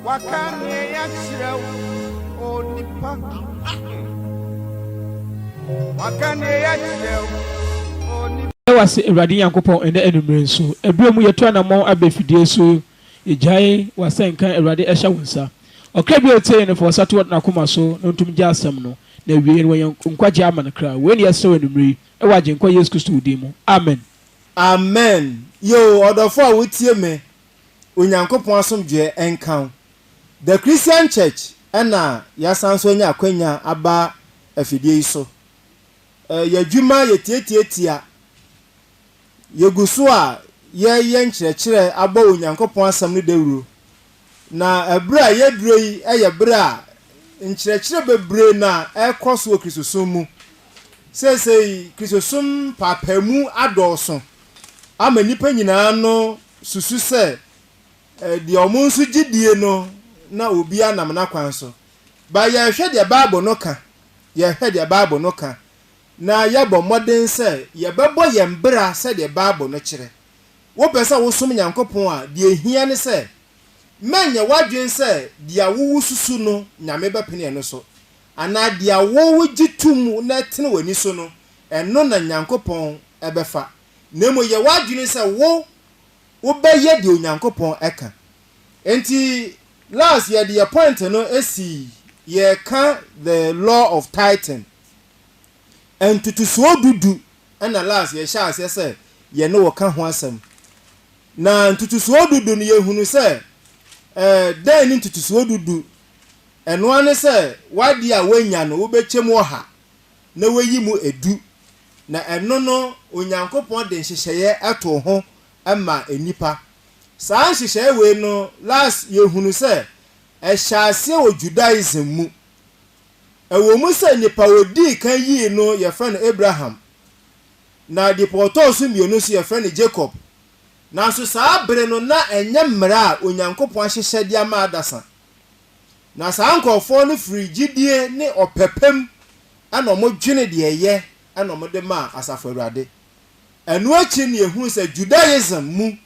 Waka nea yɛakyerɛ wo onipa. Waka nea yɛakyerɛ wo onipa. Yɛda wo ase Awurade Nyankopɔn ɛnnɛ anwummere nso ɛberɛ mu yɛtu anamɔn aba afidie so yɛgyae w'asɛnka Awurade ɛhyɛ wo nsa ɔkra biara ɔtie yɛn no fa w'sa to n'akoma so na ɔntum gye asɛm no na awiei no wanya nkwagyeɛ ama no kra wei na yɛsrɛ wo anwummere yi ɛwɔ Agyenkwa Yesu Kristo wo din mu amen. Amen yoo ɔdɔfo a wotie me Onyankopɔn asomdwoeɛ nka wo. The Christian Church na yɛasan nso anya akwanya aba afidie yi so. Yɛn adwuma yɛ tiatiatia. Yɛgu so a yɛreyɛ nkyerɛkyerɛ abɔ Onyankopɔn asɛm no dawuro. Na ɛberɛ a yɛaduro yi yɛ berɛ a nkyerɛkyerɛ bebree na ɛrekɔ so wɔ Kristosom mu. Seesei Kristosom mpaapaamu adɔɔso ama nnipa nyinaa no susu sɛ deɛ wɔn nso gye die no na obiara nam n'akwan so. Ba yɛrehwɛ deɛ Bible no ka, yɛrehwɛ deɛ Bible no ka, na yɛbɔ mmɔden sɛ yɛbɛbɔ yɛn bra sɛdeɛ Bible no kyerɛ. Wopɛ sɛ wosom Nyankopɔn a, deɛ ehia ne sɛ, mɛnyɛ w'adwene sɛ deɛ wowo susu no Nyame bɛpene ɛno so, anaa deɛ wowo gye tom na ɛtene w'ani so no, ɛno na Nyankopɔn ɛbɛfa. Na mmom yɛ w'adwene sɛ wo wobɛyɛ deɛ Onyankopɔn ɛka. Nti last yɛde yɛ point no esi yɛka the law of tithing. Ntotosoɔ dudu ɛna last yɛhyɛ aseɛ sɛ yɛne wɔ ka ho asɛm. Na ntotosoɔ dudu no yɛhunu sɛ dɛn ne ntotosoɔ dudu? Ɛnoa ne sɛ w'adeɛ a woanya no wobɛkyɛ mu 100 na woayi mu 10. Na ɛno no Onyankopɔn de nhyehyɛeɛ ɛto ho ma nnipa. Saa nhyehyɛeɛ wei no last yɛhunu sɛ ɛhyɛ aseɛ wɔ Judaism mu. Ɛwɔ mu sɛ nipa odii kan yii no yɛfrɛ no Abraham, na nipa ɔtɔɔ so mmienu nso yɛfrɛ no Jacob. Nanso saa bere no na ɛnyɛ mmara a Onyankopɔn ahyehyɛ de ama adasa. Na saa nkurɔfoɔ no firi gyidie ne ɔpɛpɛm ɛna wɔdwene deɛ ɛyɛ ɛna wɔde maa asafo Awurade. Ɛno akyi no yɛhunu sɛ Judaism mu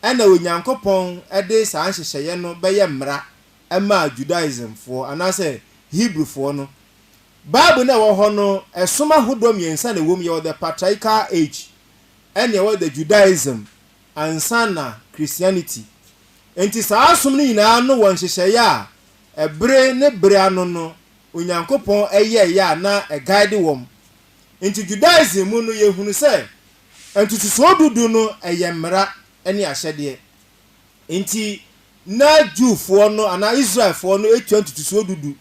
ɛna Onyankopɔn de saa nhyehyɛeɛ no bɛyɛ mmara ɛmaa Judaismfoɔ anaasɛ Hebrewfoɔ no. Bible no a ɛwɔ hɔ no, ɛsom ahodoɔ mmiɛnsa na ɛwɔ mu. Yɛwɔ the patriarchal age, ɛna ɛwɔ the Judaism, ansa na Christianity. Nti saa som no nyinaa no wɔ nhyehyɛeɛ a ɛbere ne bere ano no Onyankopɔn ɛyɛeɛ a na ɛguide wɔn. Nti Judaism mu no yɛhunu sɛ ntotosoɔ dudu no ɛyɛ mmara ne ahyɛdeɛ. Nti na Jewfoɔ no anaa Israelfoɔ no etua ntotosoɔ dudu.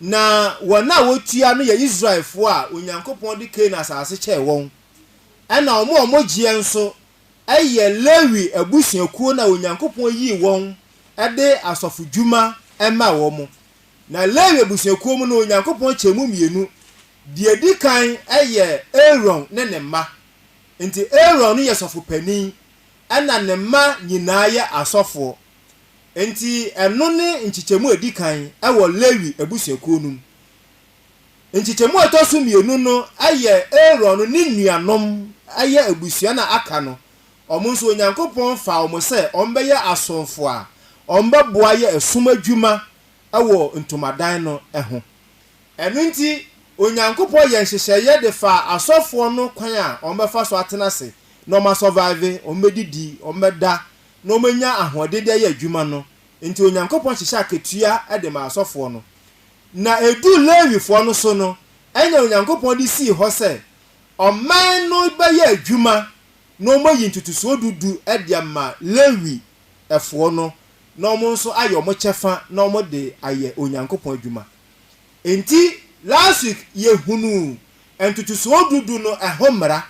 Na wɔn a wɔtua no yɛ Israelfoɔ a Onyankopɔn de Canaan asase kyɛɛ wɔn. Ɛna wɔn a wɔgyeɛ nso ɛyɛ Lewi abusuakuo no a Onyankopɔn yii wɔn de asɔfodwuma maa wɔn. Na Lewi abusuakuo mu no Onyankopɔn kyɛɛ mu mmienu. Deɛ di kan yɛ Aaron ne ne mma. Nti Aaron no yɛ sɔfopanin, ɛna ne mma nyinaa yɛ asɔfoɔ. Nti ɛno ne nkyekyɛmu a ɛdi kan wɔ Lewi abusuakuo no mu. Nkyekyɛmu a ɛtɔ so mmienu no yɛ Aaron no ne nuanom yɛ abusua no a aka no. Wɔn nso Onyankopɔn faa wɔn sɛ wɔbɛyɛ asomfo a wɔbɛboa yɛ ɛsom adwuma wɔ ntomadan no ho. Ɛno nti Onyankopɔn yɛ nhyehyɛeɛ de faa asɔfoɔ no kwan a wɔbɛfa so atena ase na wɔn asurvive, wɔbɛdidi, wɔbɛda na wɔanya ahoɔden de ayɛ adwuma no. Nti Onyankopɔn hyehyɛ akatua de ma asɔfoɔ no. Na ɛduu Lewifoɔ no so no, ɛna Onyankopɔn de sii hɔ sɛ ɔman no bɛyɛ adwuma na wɔayi ntotosoɔ dudu de ama Lewifoɔ no na wɔn nso ayɛ wɔn kyɛfa na wɔde ayɛ Onyankopɔn adwuma. Nti last week yɛhunuu ntotosoɔ dudu no ɛho mmara.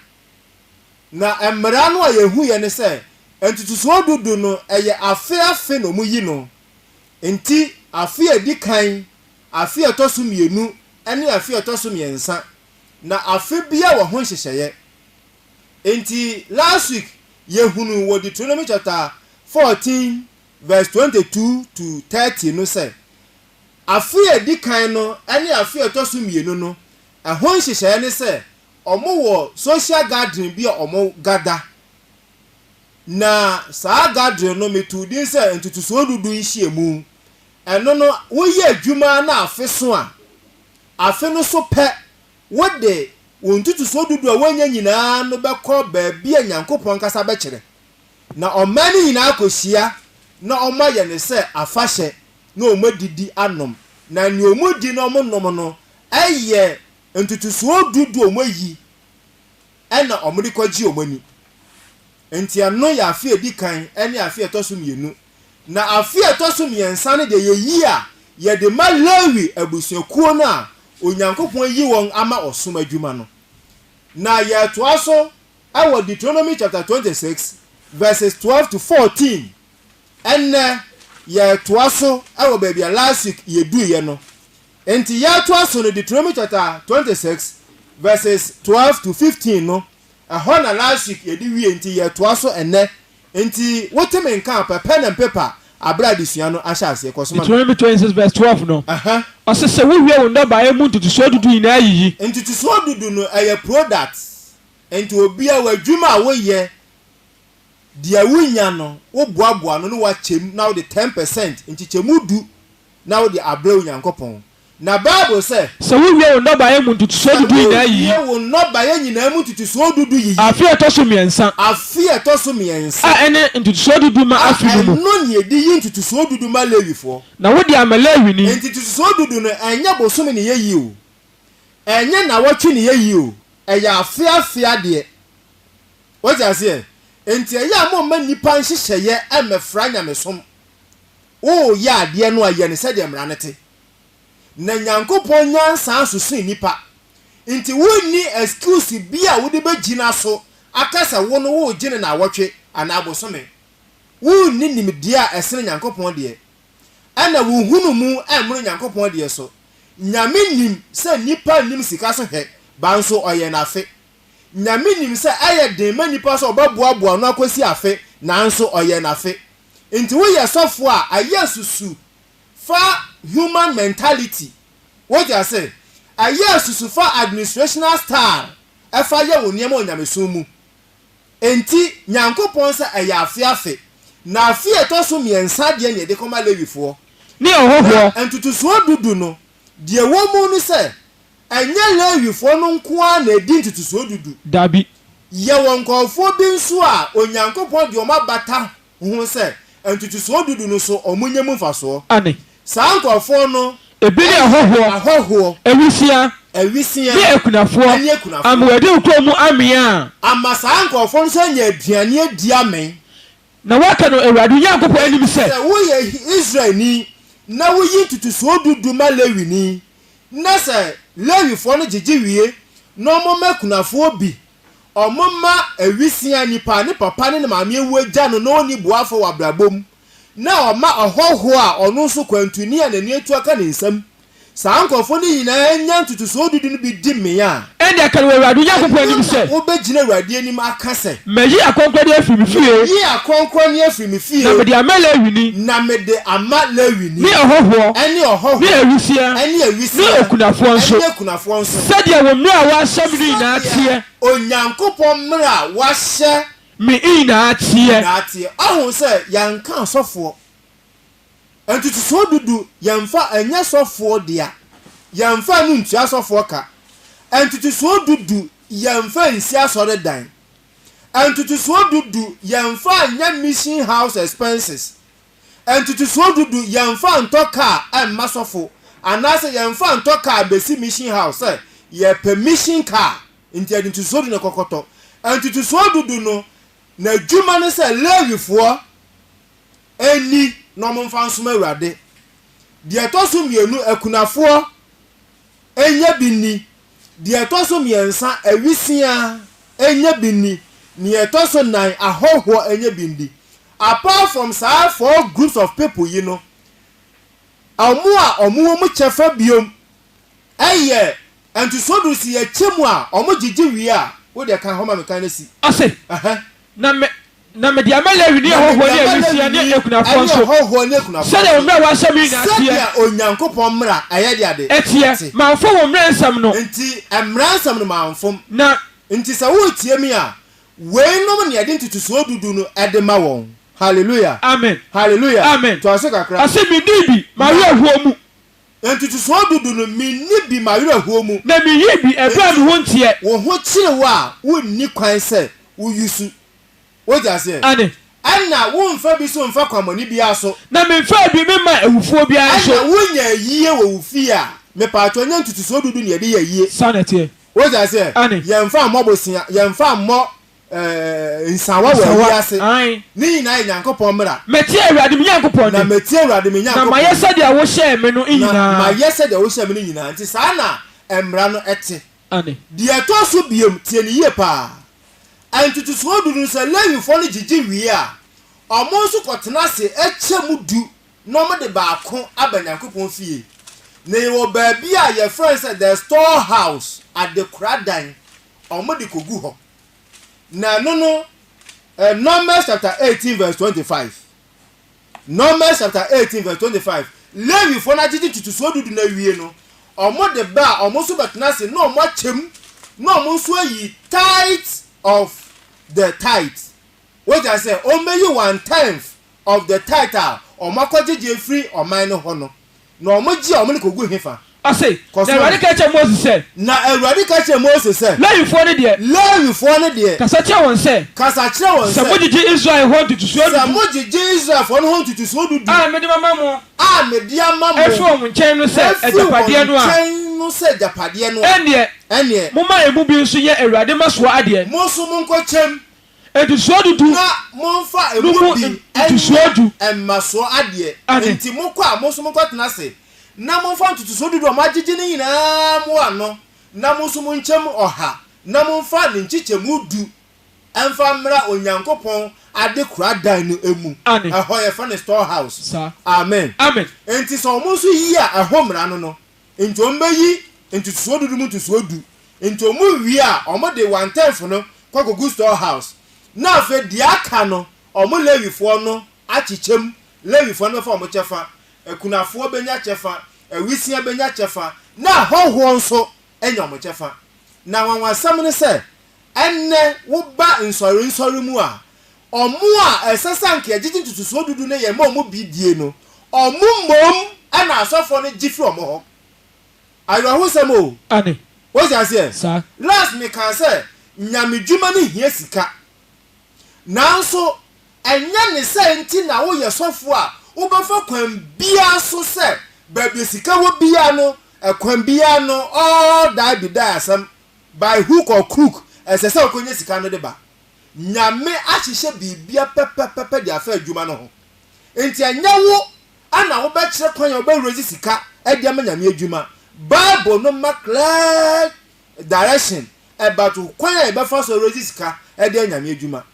Na mmara no a yɛhuiɛ ne sɛ ntotosoɔ dudu no ɛyɛ afe afe na wɔyi no. Nti afe a ɛdi kan, afe a ɛtɔ so mmienu ne afe a ɛtɔ so mmiɛnsa. Na afe biara wɔ ho nhyehyɛeɛ. Nti last week yɛhunuu wɔ Deuteronomy chapter 14 verse 22 to 30 no sɛ afe a ɛdi kan no ne afe a ɛtɔ so mmienu no ɛho nhyehyɛeɛ ne sɛ wɔn wɔ social gathering bi a wɔn gather. Na saa gathering no metu din sɛ ntotosoɔ dudu nhyiamu. Ɛno no, woyɛ adwuma na afe so a, afe no so pɛ, wode wo ntotosoɔ dudu a woanya nyinaa no bɛkɔ baabi a Nyankopɔn ankasa bɛkyerɛ. Na ɔman no nyinaa akɔhyia na wɔayɛ no sɛ afahyɛ na wɔadidi anom. Na nea wɔdi na wɔnom no yɛ ntotosoɔ dudu a wɔayi na wɔde kɔgye wɔn ani. Enti ɛno yɛ afe a ɛdi kan ne afe a ɛtɔ so mmienu. Na afe a ɛtɔ so mmiɛnsa no deɛ yɛyi a yɛde ma Lewi abusuakuo no a Onyankopɔn ayi wɔn ama ɔsom adwuma no. Na yɛtoa so wɔ Deuteronomy chapter 26 verses 12 to 14. Ɛnnɛ yɛretoa so wɔ baabi a last week yɛduiɛ no. Enti yɛretoa so no Deuteronomy chapter 26 verses 12 to 15 no, ɛhɔ na last week yɛde wie nti yɛretoa so ɛnnɛ. Enti wote me nka a, pɛ pen and paper aberɛ a adesua no ahyɛ aseɛ. Kɔ so ma me. Deuteronomy 26 verse 12 no, ɔse sɛ wowie wo nnɔbaeɛ mu ntotosoɔ dudu nyinaa yiyi. Ntotosoɔ dudu no ɛyɛ product, enti obia w'adwuma a woyɛ Deɛ wonya no, woboaboa ano na woakyɛ mu na wode 10%, nkyekyɛmu du, na wode abrɛ Onyankopɔn. Na Bible sɛ. Sɛ wowie wo nnɔbaeɛ mu ntotosoɔ Sɛ dudu nyinaa yiyi. wowie wo nnɔbaeɛ nyinaa mu ntotosoɔ dudu yiyi. Afe a ɛtɔ so mmiɛnsa. Afe a ɛtɔ so mmiɛnsa. A ɛne ntotosoɔ dudu ma A afe no mu. ɛno na yɛde yi ntotosoɔ dudu ma Lewifoɔ. Na wode ama Lewini. Enti ntotosoɔ dudu no, ɛnyɛ bosome na yɛyi o, ɛnyɛ nnawɔtwe na yɛyi o, ɛyɛ afe afe adeɛ. Wote aseɛ? Enti ɛyɛ a momma nnipa nhyehyɛeɛ mmɛfra nyamesom. Woreyɛ adeɛ no a, yɛ no sɛdeɛ mmara no te. Na Nyankopɔn nyansa so sen nnipa. Nti wonni excuse bi a wode bɛgyina so aka sɛ wo no woregye no naawɔtwe anaa bosome. Wonni nimdeɛ a ɛsene Nyankopɔn deɛ. Ɛna wo nhunumu mmoro Nyankopɔn deɛ so. Nyame nim sɛ nnipa nnim sika so hwɛ, banso ɔyɛɛ no afe. Nyame nim sɛ ɛyɛ den ma nnipa sɛ wɔbɛboaboa ano akosi afe, nanso ɔyɛɛ no afe. Nti woyɛ sɔfo a, ayɛ susu fa human mentality, wote ase? Ɛyɛ susu fa administrational style ɛfa yɛ wo nneɛma wɔ nyamesom mu. Enti Nyankopɔn sɛ ɛyɛ afe afe, na afe a ɛtɔ so mmiɛnsa deɛ na yɛde kɔma Lewifoɔ. Ne ɔhɔhoɔ. Na ntotosoɔ dudu no, deɛ ɛwɔ mu ne sɛ, Ɛnyɛ Lewifoɔ no nko ara na ɛdi ntotosoɔ dudu. Dabi. Yɛwɔ nkurɔfoɔ bi nso a Onyankopɔn de wɔn abata ho sɛ ntotosoɔ dudu no so wɔnya mu mfasoɔ. Aane. Saa nkurɔfoɔ no Ebi ne ahɔhoɔ, ahɔhoɔ, awisiaa, awisiaa, ne akunafoɔ, ne akunafoɔ. Ama wɔadi wo kuro mu amee a. Ama saa nkurɔfoɔ no nso anya aduane adi amee. Na woaka no Awurade wo Nyankopɔn anim sɛ. Sɛ woyɛ Israelni na woyi ntotosoɔ dudu ma Lewini, Na sɛ Lewifoɔ no gyegye wie na wɔma akunafoɔ bi, wɔma awisiaa nipa a ne papa ne ne maame awu agya no na ɔnni boafoɔ wɔ abrabɔ mu, na wɔma ɔhɔhoɔ a ɔno nso kwantuni a n'ani atu aka ne nsam, saa nkurɔfoɔ no nyinaa nya ntotosoɔ dudu no bi di mee a. Ɛnneɛ ka no wɔ Awurade wo Nyankopɔn anim Ɛno sɛ. na wobɛgyina Awurade anim aka sɛ. Mayi akronkronneɛ afiri me fie. Mayi akronkronneɛ afiri me fie. Na mede ama Lewini. Na mede ama Lewini. Ne ɔhɔhoɔ. Ɛne ɔhɔhoɔ. Ne awisiaa. Ɛne awisiaa. Ne okunafoɔ nso. Ɛne akunafoɔ nso. Sɛdeɛ wo mmara a woahyɛ me no nyinaa teɛ. Sɛdeɛ Onyankopɔn mmara a wahyɛ. Me nyinaa teɛ. Nyinaa teɛ. Ɔho sɛ yɛnka asɔfoɔ. Ntotosoɔ dudu, yɛmfa, ɛnyɛ sɔfoɔ dea. Yɛmfa ɛno ntua sɔfoɔ ka. Ntotosoɔ dudu, yɛmfa nsi asɔredan. Ntotosoɔ dudu, yɛmfa nyɛ mission house expenses. Ntotosoɔ dudu, yɛmfa ntɔ kaa mma sɔfo, anaasɛ yɛmfa ntɔ kaa bɛsi mission house sɛ yɛpɛ mission car nti yɛde ntotosoɔ du na ɛkɔkɔtɔ. Ntotosoɔ dudu no, n'adwuma ne sɛ Lewifoɔ nni na wɔmfa nsom Awurade. Deɛ ɛtɔ so mmienu, akunafoɔ nyɛ bi nni. Deɛ ɛtɔ so mmiɛnsa, awisiaa nyɛ bi nni. Deɛ ɛtɔ so nnan, ahɔhoɔ nyɛ bi nni. Apart from saa four groups of people yi no, wɔn a wɔwɔ mu kyɛfa biom yɛ ntosoɔ du si yɛkyɛ mu a wɔgyegye wie a, wo deɛ kan hɔ ma me kan no si. Ɔse, Ɛhɛ. Na me, na mede ama Lewini Na mede ahɔhoɔ ne ama awisiaa ne Lewini akunafoɔ ne nso, ahɔhoɔ ne akunafoɔ sɛdeɛ wo nso, mmara a woahyɛ me nyinaa teɛ. sɛdeɛ Onyankopɔn mmara a ɛyɛ de ade Ɛteɛ. te. Mamfom wo mmara nsɛm no. Enti mmara nsɛm no mamfom. Na. Enti sɛ woretie me a, weinom na yɛde ntotosoɔ dudu no de ma wɔn. Hallelujah. Amen. Hallelujah. Amen. Toa so kakra. Ɔse, Mennii bi m'awerɛhoɔ mu. Ntotosoɔ dudu no, menni bi m'awerɛhoɔ mu. Na menyii bi ɛberɛ a me ho nteɛ. Wo ho kyere wo a, wonni kwan sɛ woyusu. Wote aseɛ? Aane. Ɛna womfa bi so mfa kwammɔne biara so. Na memfaa bi memmaa awufoɔ biara nso. Ɛna wonya ayie wɔ wo fie a, mepaatwɔ nyɛ ntotosoɔ dudu na yɛde yɛ ayie. Saa na ɛteɛ. Wote aseɛ? Aane. Yɛmfa mmɔ bosea, yɛmfa mmɔ ɛɛ nsawa wɔ Nsawa, ayie ase. aane. Ne nyinaa yɛ Nyankopɔn mmara. Matie Awurade me Nyankopɔn Na nne. matie Awurade me Na Nyankopɔn mayɛ nne. sɛdeɛ wohyɛɛ me no Na nyinaa. mayɛ sɛdeɛ wohyɛɛ me no nyinaa. Nti saa na mmara no te. Aane. Deɛ ɛtɔ so biom, tie no yie paa. Ntotosoɔ du no, sɛ Lewifoɔ no gyegye wie a, wɔn nso kɔtena ase kyɛ mu du na wɔde baako aba Nyankopɔn fie. Na yɛwɔ baabi a yɛfrɛ no sɛ the store house, adekoradan, wɔde kɔgu hɔ. Na ɛno no, Numbers chapter 18 verse 25. Numbers chapter 18 verse 25, Lewifoɔ no agyegye ntotosoɔ dudu no awie no, wɔde ba a, wɔn nso bɛtena ase na wɔakyɛ mu, na wɔn nso ayi tithe of the tithe. Wote aseɛ? Wɔbɛyi one tenth of the tithe a wɔakɔgyegye afiri ɔman no hɔ no. Na wɔgye a, wɔde kɔgu hefa? Ɔse, Kɔ Na so Awurade ka kyerɛɛ Mose sɛ. Na Awurade ka kyerɛɛ Mose sɛ. Lewifoɔ no deɛ. Lewifoɔ no deɛ. Kasa kyerɛ wɔn sɛ. Kasa kyerɛ wɔn sɛ. Sɛ mogyegye Israel hɔ ntotosoɔ Sɛ dudu. mogyegye Israelfoɔ no hɔ ntotosoɔ dudu. A mede mama mo. A mede ama mo. Afiri wɔn nkyɛn no sɛ Afiri agyapadeɛ wɔn no a. nkyɛn no sɛ agyapadeɛ no a. Ɛnneɛ. Ɛnneɛ. Momma emu bi nso nyɛ Awurade mmasoɔ adeɛ. Mo nso monkɔkyɛm. Ntotosoɔ dudu Na momfa no emu mu bi ntotosoɔ du. nyɛ mmasoɔ adeɛ. Aane. Enti mokɔ a, mo nso monkɔtena ase, na momfa ntotosoɔ dudu a moagyegye no nyinaa mmoa ano, na mo nso monkyɛ mu ɔha, na momfa ne nkyekyɛmu du mfa mmra Onyankopɔn adekoradan no mu. Aane. Ɛhɔ yɛfrɛ no store house. Saa. Amen. Amen. Enti sɛ wɔn nso yi a, ɛho mmara no no, Nti wɔn bɛyi ntotosoɔ dudu mu ntosoɔ du. Nti wɔn wie a, wɔn de one tenth no kɔ kɔgu store house. Na afei deɛ aka no, wɔn Lewifoɔ no akyekyɛ mu. Lewifoɔ no bɛfa wɔn kyɛfa, akunafoɔ bɛnya kyɛfa, awisia bɛnya kyɛfa, na ahɔhoɔ nso anya wɔn kyɛfa. Na anwanwasɛm ne sɛ, ɛnnɛ woba nsɔrensɔre mu a, Wɔn a ɛsɛ sɛ anka yɛgyegye ntotosoɔ dudu no yɛma wɔn bi die no, wɔn mmom na asɔfoɔ no gye firi wɔn hɔ. Awerɛhosɛm o! Aane. Wote aseɛ? Saa. Last mekaa sɛ, Nyamedwuma no hia sika. Nanso ɛnyɛ ne sɛ nti na woyɛ sɔfoɔ a wobɛfa kwan biara so sɛ baabi a sika wɔ biara no, ɛkwan biara no, all die be die asɛm, by hook or crook, ɛsɛ sɛ wokɔnya sika no de ba. Nyame ahyehyɛ biribia pɛpɛpɛpɛ de afa adwuma no ho. Nti ɛnyɛ wo na wobɛkyerɛ kwan a wobɛ raise sika de ama Nyame adwuma. Bible no ma clear direction about kwan a yɛbɛfa so raise sika de ayɛ Nyame adwuma.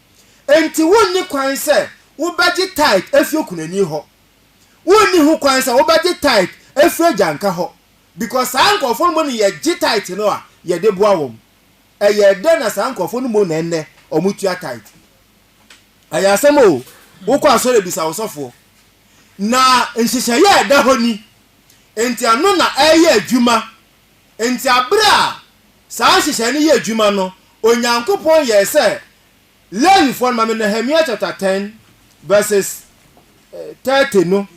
Nti wonni kwan sɛ wobɛgye tithe afi okunani hɔ. Wonni ho kwan sɛ wobɛgye tithe afiri agyanka hɔ because saa nkurɔfoɔ no mmom na yɛgye tithe no a yɛde boa wɔn. Ɛyɛɛ dɛn na saa nkurɔfoɔ no mmom na ɛnnɛ wɔtua tithe? Ɛyɛ asɛm o! Wokɔ asɔre a bisa wo sɔfoɔ. Na nhyehyɛeɛ a ɛda hɔ ni, enti ɛno na ɛreyɛ adwuma. Enti berɛ a saa nhyehyɛeɛ no yɛ adwuma no, Onyankopɔn yɛɛ sɛ Lewifoɔ no, ma me Nehemia chapter 10 verses 30 no.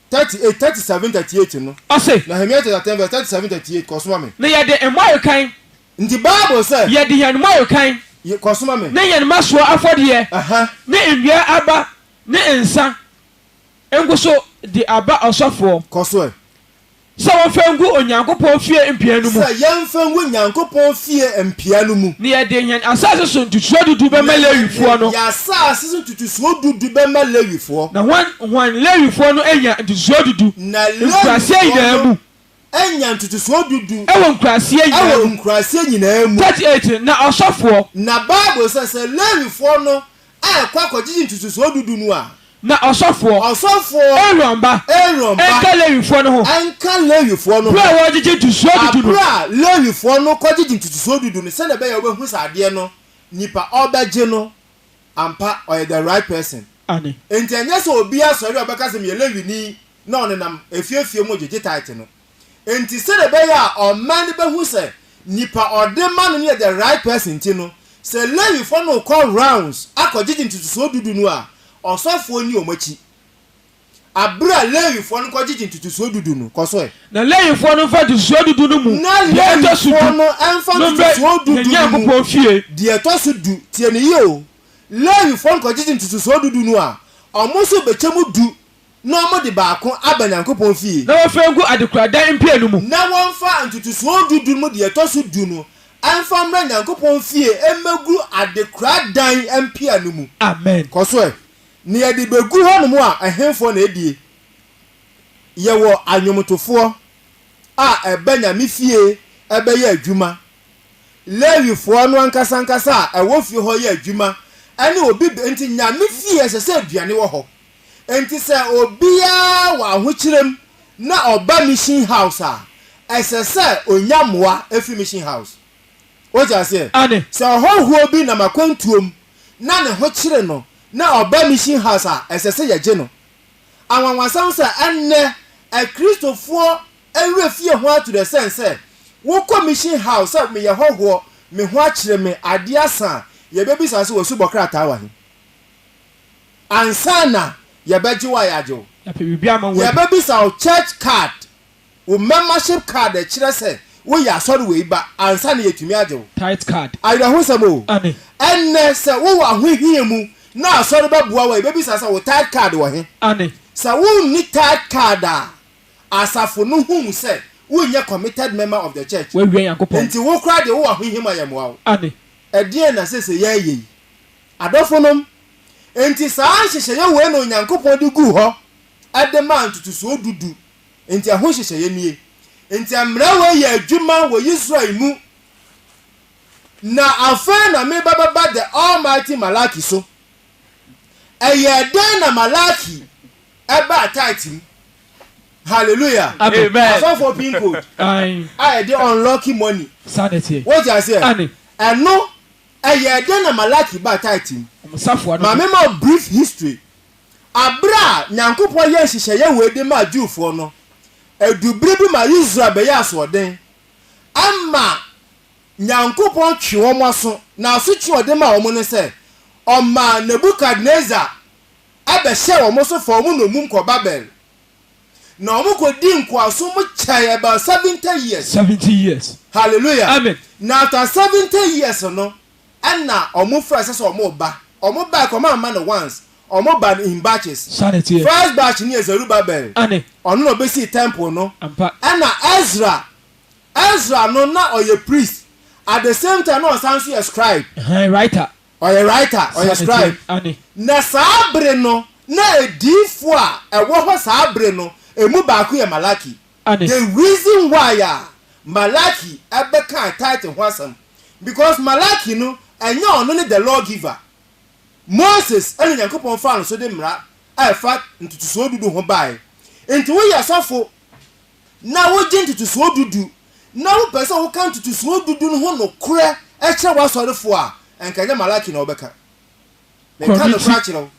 38, 37, 38 no. Ɔse. Nehemia chapter 10 verse 37, 38, kɔ so ma me. Na yɛde mmɔrekan. Nti Bible sɛ. Yɛde yɛn mmɔrekan. Ye, kɔ so ma me. Ne yɛn mmasoɔ afɔdeɛ. Aha. Ne nnua aba ne nsa ngo so de aba ɔsɔfoɔ. Kɔ so ɛ. Sɛ wɔmfa ngu Onyankopɔn fie mpia no mu. Sɛ yɛmfa ngu Nyankopɔn fie mpia no mu. Na yɛde yɛn asase so ntotosoɔ du du bɛma Lewifoɔ no. Na yɛde yɛn asase so ntotosoɔ du du bɛma Lewifoɔ. Na hwan, hwan Lewifoɔ no anya ntotosoɔ du du. Na Nkuraaseɛ Lewifoɔ nyinaa no mu. anya ntotosoɔ du du. Wɔ nkuraaseɛ nyinaa Wɔ mu. nkuraaseɛ nyinaa mu. 38 na ɔsɔfoɔ. Na Bible sɛ, sɛ Lewifoɔ no rekɔ akɔgyegye ntotosoɔ du du no a. Na ɔsɔfoɔ. Ɔsɔfoɔ. Aaron ba. Aaron ba. Nka Lewifoɔ no ho. Nka Lewifoɔ no ho. Berɛ a wɔregyegye ntotosoɔ du du no. Berɛ a Lewifoɔ no kɔgyegye ntotosoɔ du du no, sɛdeɛ ɛbɛyɛ a wobɛhu sɛ adeɛ no, nipa a ɔrebɛgye no, ampa, ɔyɛ the right person. Aane. Enti ɛnyɛ sɛ obiara sɔre a ɔbɛka sɛ meyɛ Lewini na ɔnenam afie afie mu regyegye tithe no. Enti sɛdeɛ ɛbɛyɛ a ɔman no bɛhu sɛ nipa a ɔde ma no no yɛ the right person nti no, sɛ Lewifoɔ no rekɔ rounds akɔgyegye ntotosoɔ du du no a, Ɔsɔfoɔ nni wɔn akyi. Bere a Lewifoɔ no kɔgyegye ntotosoɔ dudu no, kɔ so ɛ. Na Lewifoɔ no mfa ntotosoɔ dudu no mu Na deɛ ɛtɔ so Lewifoɔ du no mfa no mmrɛ ntotosoɔ yɛn dudu no mu Nyankopɔn fie. deɛ ɛtɔ so du, tie no yie o, Lewifoɔ no kɔgyegye ntotosoɔ dudu no a, wɔn nso bɛkyɛ mu du na wɔde baako aba Nyankopɔn fie. Na wɔmfa ngu adekoradan mpia no mu. Na wɔmfa ntotosoɔ du du no mu deɛ ɛtɔ so du no mfa mmra Nyankopɔn fie mmɛgu adekoradan mpia no mu. Amen. Kɔ so ɛ. Na yɛde bɛgu hɔnom a, ɛhefoɔ na ɛdie? Yɛwɔ anwomtofoɔ a ɛba Nyame fie bɛyɛ adwuma, Lewifoɔ no ankasa ankasa a ɛwɔ fie hɔ yɛ adwuma, ɛne obi, enti Nyame fie ɛsɛ sɛ aduane wɔ hɔ. Enti sɛ obiara wɔ ahokyerɛm na ɔba Mission House a, ɛsɛ sɛ ɔnya mmoa firi Mission House. Wote aseɛ? Aane. Sɛ ɔhɔhoɔ bi nam akwantuom na ne ho kyere no na ɔba Mission House a, ɛsɛ sɛ yɛgye no. Anwanwasɛm sɛ ɛnnɛ Akristofoɔ werɛ fie ho ato the sense sɛ wokɔ Mission House sɛ meyɛ hɔhoɔ, me ho akyere me, adeɛ asa a, yɛbɛbisa sɛ w'asubɔ krataa wɔ he? Ansa na yɛbɛgye wo a yɛagye wo. Yɛapɛ biribi ama wo adi. Yɛbɛbisa wo church card, wo membership card a ɛkyerɛ sɛ woyɛ asɔre wei ba ansa na yɛatumi agye wo. Tithe card. Awerɛhosɛm o! Aane. Ɛnnɛ sɛ wowɔ ahohia mu na asɔre bɛboa wo a, yɛbɛbisa sɛ wo tithe card wɔ he? Aane. Sɛ wonni tithe card a, asafo no hu wo sɛ wonyɛ committed member of the church. Woawia Nyankopɔn. Enti wo koraa deɛ wowɔ ahohia mu a yɛmmoa wo. Aane. Ɛdeɛn na seesei yɛreyɛ yi? Adɔfonom, enti saa nhyehyɛeɛ wei na Onyankopɔn de guu hɔ de maa ntotosoɔ du du. Enti ɛho nhyehyɛeɛ nie. Enti mmara wei yɛ adwuma wɔ Israel mu. Na afei na mereba bɛba the Almighty Malaki so. Ɛyɛɛ dɛn na Malaki baa tithe mu? Hallelujah. Amen. Asɔfoɔ pin code Ae. a yɛde unlock money. Saa na ɛteɛ. Wote aseɛ? Aane. Ɛno Ɛyɛɛ dɛn na Malaki baa tithe mu? Wɔn safoa no Ma ho. memma wo brief history. Aber a Nyankopɔn yɛɛ nhyehyɛeɛ wei de maa Jewfoɔ no, ɛduu bere bi ma Israel bɛyɛɛ asoɔden. Ɛma Nyankopɔn twee wɔn aso, na asotwe a ɔde maa wɔn ne sɛ, ɔmaa Nebukadnesar bɛhyɛɛ wɔn so faa wɔn nnommum kɔɔ Babel. Na wɔn kɔdii nkoasom mu kyɛe about 70 years. 70 years. Hallelujah. Amen. Na after 70 years no, ɛna wɔn firi aseɛ sɛ wɔn reba. Wɔn bae koraa wɔn amma no once. Wɔn ba no in batches. Saa na ɛteɛ. First batch no yɛ Zerubbabel. Aane. Ɔno na ɔbɛsii temple no. Ampa. Ɛna Ezra. Ezra no na ɔyɛ priest. At the same time na ɔsan nso yɛ scribe. Ɛhɛn, writer. Ɔyɛ writer, ɔyɛ scribe. Na saa bere no, na adiyifo a ɛwɔ hɔ saa bere no, emu baako yɛ Malaki. The reason why a Malaki bɛkaa tithe ho asɛm, because Malaki no, ɛnyɛ ɔno ne the law giver. Moses na Nyankopɔn faa no so de mmara a ɛfa ntotosoɔ dudu ho bae. Nti woyɛ sɔfo na wogye ntotosoɔ du du, na wopɛ sɛ woka ntotosoɔ du du no ho nokorɛ kyerɛ w'asɔrefoɔ a, anka ɛnyɛ Malaki na wobɛka. Meka nokorɛ akyerɛ wo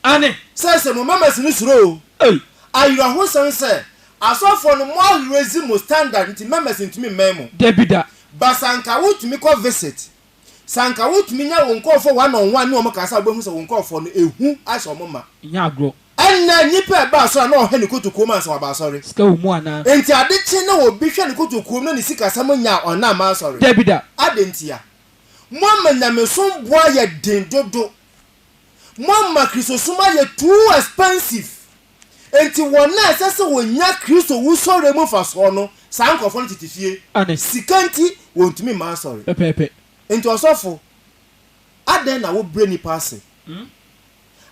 sɛ, sɛ mo members no suro o, awerɛhosɛm sɛ, asɔfoɔ no mo arezi mo standard nti members ntumi mmɛn mo. Dabi da. But sɛ anka wotumi kɔ visit, sɛ anka wotumi nya wo nkorɔfoɔ one on one ne wɔn kasa a, wobɛhu sɛ wo nkorɔfoɔ no, ehu ahyɛ wɔn ma. Nyɛ agorɔ. Ɛnnɛ, nnipa a ɛba asɔre a na ɔhwɛ ne kotokuo mu ansa waba asɔre. Sika wɔ mu anaa? Enti ade kye na obi hwɛ ne kotokuo mu na ne sikasɛm nyɛ a, ɔnna mma asɔre. Dabi da. Adɛn ntia? Moama nyamesom bo ayɛ den dodo. Moama Kristosom ayɛ too expensive. Enti wɔn a ɛsɛ sɛ wɔnya Kristo wusɔreɛ mu mfasoɔ no, saa nkurɔfoɔ no tete fie. Aane. Sika nti, wɔntumi mma asɔre. Pɛpɛɛpɛ. Enti ɔsɔfo, adɛn na wobrɛ nnipa ase?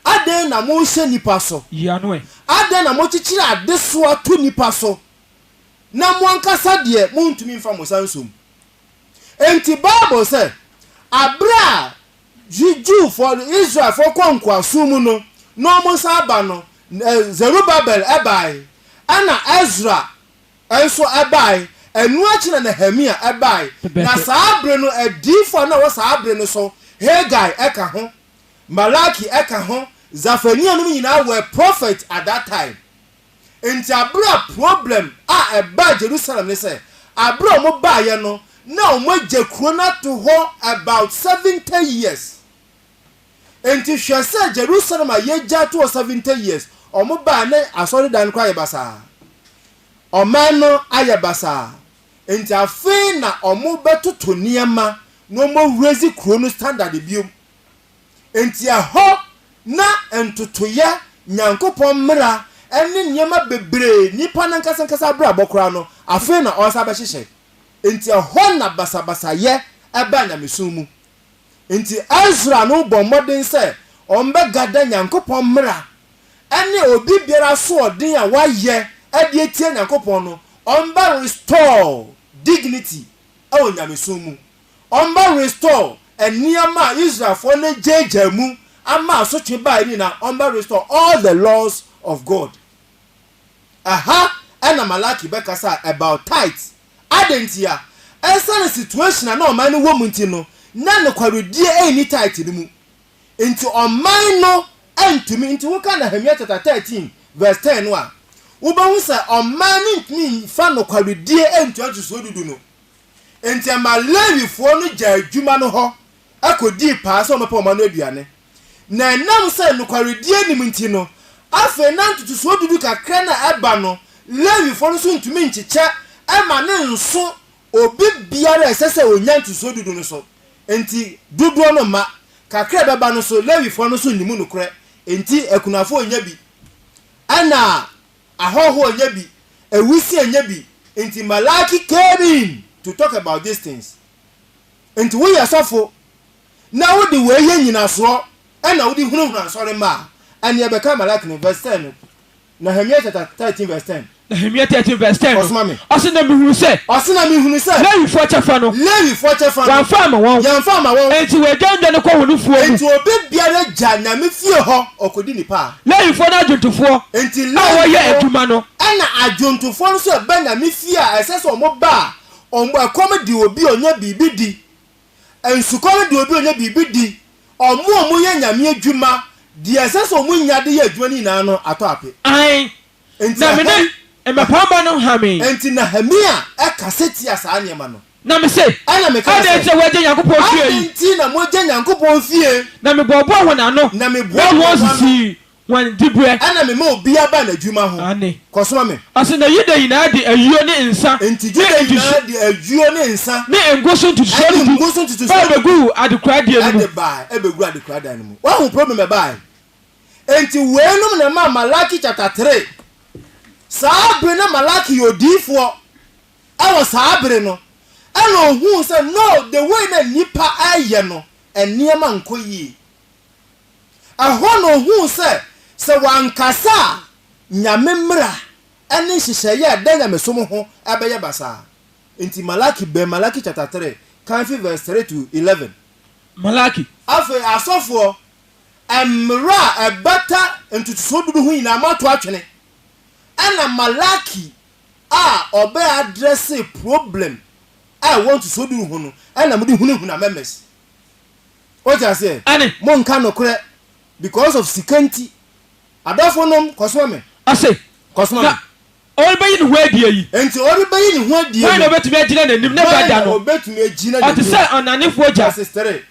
Adɛn na mohyɛ nnipa so? Yi ano ɛ. Adɛn na mokyekyere adesoa to nnipa so, na mo ankasa deɛ, montumi mfa mo nsa nso mu? Enti Bible sɛ, bere a Jewfoɔ no, Israelfoɔ kɔɔ nkoasom mu no, na wɔsan ba no, Zerubabel bae, ɛnna Esra nso bae, ɛno akyi na Nehemia bae. Na saa bere no, adiyifoɔ a na wɔwɔ saa bere no so, Hagai ka ho, Malaki ka ho, Zafania nom nyinaa were prophet at that time. Nti abere a problem a ɛbaa Jerusalem ne sɛ, abere a wɔn baeɛ no, na wɔn agya kuro no ato hɔ about 70 years. Enti hwɛ sɛ Jerusalem a yɛagya to hɔ 70 years, wɔn bae na asɔredan no koraa ayɛ basaa. Ɔman no ayɛ basaa. Enti afei na wɔbɛtoto nneɛma na wɔawurazi kuro no standard biom. Enti ɛhɔ na ntotoeɛ, Nyankopɔn mmara ne nneɛma bebree, nnipa no ankasa ankasa abrabɔ koraa no, afei na ɔresan bɛhyehyɛ. Enti ɛhɔ na basabasayɛ baa nyamesom mu. Enti Ezra no bɔ mmɔden sɛ ɔbɛgada Nyankopɔn mmara ne obi biara asoɔden a wayɛ de atia Nyankopɔn no, ɔbɛ restore dignity wɔ nyamesom mu. Ɔbɛ restore nneɛma a Israelfoɔ no gyaagyaa mu ama asotwe baeɛ no nyinaa, ɔbɛ restore all the laws of God. Ɛha na Malaki bɛkasa about tithes. Adɛn ntia? Ɛsiane situation a na ɔman no wɔ mu nti no, na nokwaredie nni tithe no mu. Nti ɔman no antumi, nti woka Nehemia chapter 13 verse 10 no a, wobɛhu sɛ ɔman no ntumi mfa nokwaredie ntua ntosoɔ dudu no. Nti ɛma Lewifoɔ no gyaa adwuma no hɔ kɔdii paa sɛ wɔbɛpɛ ɔman no aduane. Na ɛnam sɛ nokwaredie nnim nti no, afei na ntotosoɔ dudu kakra no a ɛba no, Lewifoɔ no nso ntumi nkyekyɛ ma no nso obi biara a ɛsɛ sɛ ɔnya ntotosoɔ dudu no so. Enti dodoɔ no mma. Kakra a ɛbɛba no nso, Lewifoɔ no nso nni mu nokorɛ. Enti akunafoɔ nnya bi, ɛna ahɔhoɔ nnya bi, awusia nnya bi. Enti Malaki came in to talk about these things. Enti woyɛ sɔfo na wode wei yɛ nyinasoɔ ɛna wode hunahuna nsɔre mma a, ɛneɛ bɛka Malaki no verse 10 no, Nehemia chapter 13 verse 10. Nehemia 13 verse 10 no, Ɔsoma me. ɔse, Na mehunu sɛ. Ɔse, Na mehunu sɛ. Lewifoɔ kyɛfa no. Lewifoɔ kyɛfa no. Wɔamfa amma wɔn. Yɛamfa amma wɔn. Enti wɔagya nnwa no kɔ wɔn mfuo mu. Enti obi biara gya Nyame fie hɔ ɔkɔdi ne paa. Lewifoɔ ne adwontofoɔ Enti a wɔyɛ Lewifoɔ adwuma no. ɛna adwontofoɔ no nso ɛba Nyame fie a ɛsɛ sɛ wɔn ba a, wɔn ɛkɔm de obi a ɔnya biribi di. Nsukɔ no de obi a ɔnya biribi di, wɔn a wɔyɛ Nyame adwuma, deɛ ɛsɛ sɛ wɔnya de yɛ adwuma no nyinaa no atɔ ape. Aane, Enti na me ɛha ne mmapɔmma no hamee. Enti Nehemia kasa tia saa nneɛma no. Na mese, Ɛnna mekaa Adɛn sɛ, nti na wɔagya Nyankopɔn fie Adɛn yi? nti na moagya Nyankopɔn fie? Na meboaboaa wɔn ano Na maa meboaboaa wɔn ano. wɔsisii Wɔn diberɛ. Ɛna mema obiara baa n'adwuma ho. Aane. Kɔsoma me. Ɔse, na Yuda nyinaa de ayuo ne nsa Enti ne Yuda ntusu. nyinaa de ayuo ne nsa. Ne ngo so ntotosoɔ Ɛne dudu ngo so ntotosoɔ baa dudu. bɛguu adekoradeɛ no mu. Ɛde baa ɛbɛguu adekoradan no mu. Woahu problem ɛbaae? Enti weinom na ɛmaa Malaki chapter 3. Saa bere na Malaki yɛ odiyifoɔ. Ɛwɔ saa bere no, ɛna ohuu sɛ no, the way na nnipa ɛyɛ no, nneɛma nkɔ yie. Ɛhɔ na ohuu sɛ, sɛ wankasa a, Nyame mmara ne nhyehyɛeɛ a ɛda nyamesom ho bɛyɛ basaa. Enti Malaki bɛn Malaki chapter 3, kan fi verse 3 to 11. Malaki. Afei asɔfoɔ, mmara a ɛbata ntotosoɔ dudu ho nyinaa moato atwene. Ɛna Malaki a ɔbɛ addressee problem a ɛwɔ ntotosoɔ dudu ho no, ɛna mode hunahuna members. Wote aseɛ? Ane. Monka nokorɛ because of sika nti. Adɔfo nom, kɔsoma me. Ɔse, Kɔsoma me. Na ɔrebɛyi ne ho adie yi. Enti ɔrebɛyi ne ho adie Hwan no. na ɔbɛtumi agyina n'anim ne Hwan ba da na no? ɔbɛtumi agyina Ɔte n'anim? sɛ ɔnanefoɔ gya. Verses 3,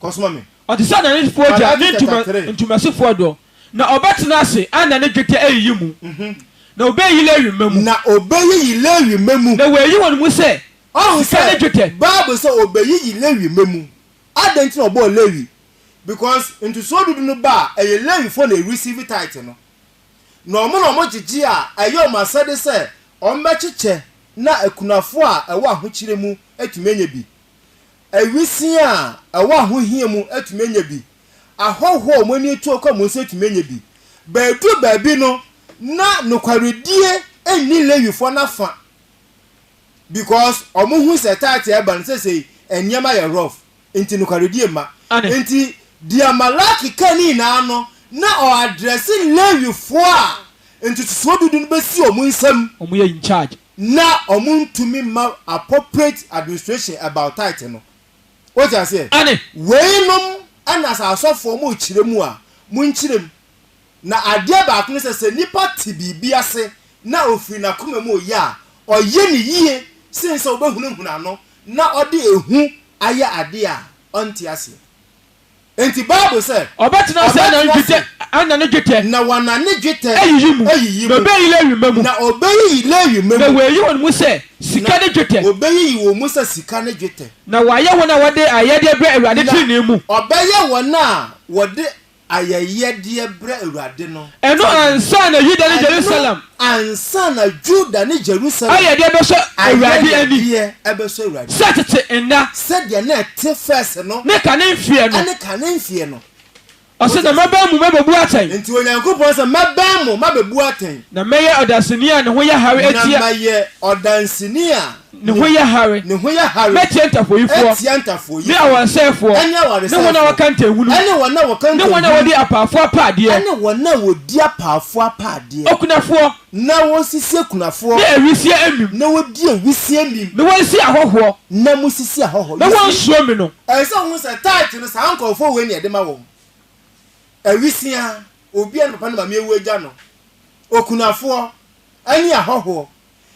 Kɔsoma me. Ɔte sɛ ɔnanefoɔ gya Malaki ne chapter ntoma, 3. ntomasifoɔ dɔ. Na ɔbɛtena ase anane dwetɛ ayiyi mu. Na ɔbɛyiyi Lewi mma mu. Na ɔbɛyiyi Lewi mma mu. Na wayi wɔn mu sɛ Ɔhu sika ne sɛ, dwetɛ. Bible sɛ ɔbɛyiyi Lewi mma mu. Adɛn nti na ɔbɔɔ Lewi? Because ntosoɔ dudu no ba a, ɛyɛ Lewifoɔ na ɛreceive tithe no. Na wɔn na wɔgyegye a, ɛyɛ wɔn asɛde sɛ wɔbɛkyekyɛ na akunafoɔ a ɛwɔ ahokyerɛ mu atumi anya bi, awisiaa a ɛwɔ ahohia mu atumi anya bi, ahɔhoɔ a wɔn ani atu akɔ mu nso atumi anya bi. But ɛduru baabi no, na nokwaredie nni Lewifoɔ no afa because ɔmo hu sɛ tithe ɛba no sesei nneɛma yɛ rough nti nokwaredie mma. Ane. Nti deɛ Malaki ka ne nyinaa no na ɔ address Lewifoɔ a ntotosoɔ dudu no bɛsi ɔmo nsam. Ɔmo yɛ in charge. Na ɔmo ntumi mma appropriate administration about tithe no. Wote aseɛ? Ane. Weinom ɛna sɛ asɔfoɔ mo kyerɛ mu a, monkyerɛ mu. Na adeɛ baako ne sɛ, sɛ nipa te biribi ase na ɔfiri n'akoma mu reyɛ a, ɔyɛ no yie sen sɛ wobɛhunahuna no na ɔde ehu ayɛ adeɛ a ɔnte aseɛ. Enti Bible sɛ. Ɔbɛtena ase anane dwetɛ, anane dwetɛ. Na wanane dwetɛ. Ayiyi mu. Ayiyi mu. Na ɔbɛyiyi Lewi mma mu. Na ɔbɛyiyi Lewi mma mu. Na wayi wɔn mu sɛ sika ne dwetɛ. Na ɔbɛyiyi wɔn mu sɛ sika ne dwetɛ. Na wayɛ wɔn a wɔde ayɛyɛdeɛ brɛ Awurade tenenee mu. Na ɔbɛyɛ wɔn a wɔde ayɛyɛdeɛ brɛ Awurade no. Ɛno ansa na Yuda ne Jerusalem. Ɛno ansa na Juda ne Jerusalem. Ayɛyɛdeɛ bɛsɔ Awurade ani. Ayɛyɛdeɛ bɛsɔ Awurade. Sɛ tete nna. Sɛdeɛ na ɛte fɛs no. Ne kane mfeɛ no. Ɛne kane mfeɛ no. Ɔse, Na mɛbɛn mo mabɛbu atɛn. Enti Onyankopɔn se, Mɛbɛn mo mabɛbu atɛn. Na mɛyɛ ɔdanseni a ne ho yɛ hare atia. Na mayɛ ɔdanseni a. Ne ho yɛ hare. Ne ho yɛ hare. Mɛtia ntafowayifoɔ. Atia ntafowayifoɔ. Ne awaresɛefoɔ. Ɛne awaresɛefoɔ. Ne wɔn a wɔka ntɛnhunu. Ɛne wɔn a wɔka ntɛnhunu. Ne wɔn a wɔdi apaafoɔ apaadeɛ. Ɛne wɔn a wɔdi apaafoɔ apaadeɛ. Okunafoɔ. Na wɔsisi akunafoɔ. Ne awisiaa amim. Na wɔdi awisiaa amim. Na wɔsisi ahɔhoɔ. Na mosisi ahɔhoɔ. Na wɔnsuro me no. Ɛsɛ sɛ wohu sɛ tithe no, saa nkurɔfoɔ wei na yɛde ma wɔn. Awisiaa, obi a ne papa ne maame awu agya no, okunafoɔ, ɛne ahɔhoɔ.